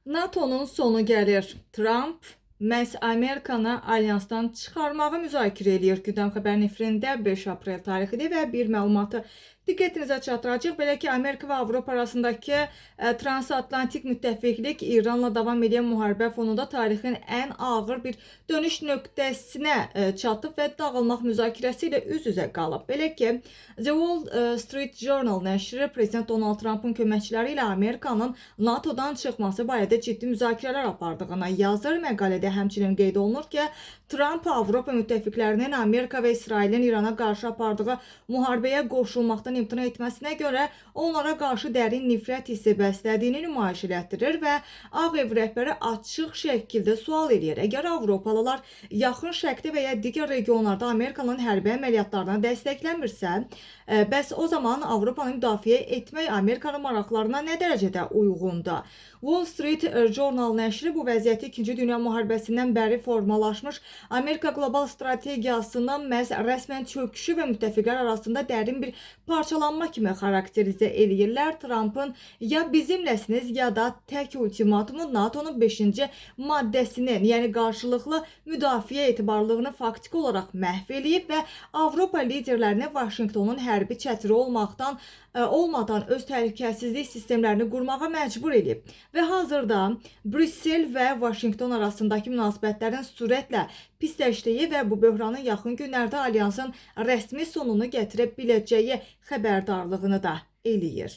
NATO-nun sonu gəlir. Tramp məhz Amerikanı alyansdan çıxarmağı müzakirə eləyir. Gündəm xəbər nefrində 5 aprel tarixidir və bir məlumatı diqqətinizə çatdıracaq. Belə ki, Amerika və Avropa arasındakı transatlantik müttəfiqlik İranla davam edən müharibə fonunda tarixin ən ağır bir dönüş nöqtəsinə çatıb və dağılmaq müzakirəsi ilə üz-üzə qalıb. Belə ki, The Wall Street Journal nəşri prezident Donald Trumpın köməkçiləri ilə Amerikanın NATO-dan çıxması barədə ciddi müzakirələr apardığını yazır. Məqalədə həmçinin qeyd olunur ki, Trump Avropa müttəfiqlərinin Amerika və İsrailin İrana qarşı apardığı müharibəyə qoşulmaqdan imtina etməsinə görə onlara qarşı dərin nifrət hissi bəslədiyini nümayiş elətdirir və Ağ Ev rəhbəri açıq şəkildə sual eləyir. Əgər Avropalılar Yaxın Şərqdə və ya digər regionlarda Amerikanın hərbi əməliyyatlarını dəstəkləmirsə, bəs o zaman Avropanı müdafiə etmək Amerikanın maraqlarına nə dərəcədə uyğundur? Wall Street Journal nəşri bu vəziyyəti İkinci Dünya müharibəsindən bəri formalaşmış Amerika qlobal strategiyasının məhz rəsmən çöküşü və müttəfiqlər arasında dərin bir parçalanma kimi xarakterizə eləyirlər. Trumpın ya bizimləsiniz, ya da tək ultimatumu NATO-nun 5-ci maddəsinin, yəni qarşılıqlı müdafiə etibarlılığını faktiki olaraq məhv eləyib və Avropa liderlərini Vaşinqtonun hərbi çətiri olmadan öz təhlükəsizlik sistemlərini qurmağa məcbur eləyib. Və hazırda Brüssel və Vaşinqton arasındakı münasibətlərin sürətlə pisləşdiyi və bu böhranın yaxın günlərdə alyansın rəsmi sonunu gətirə biləcəyi xəbərdarlığını da eləyir.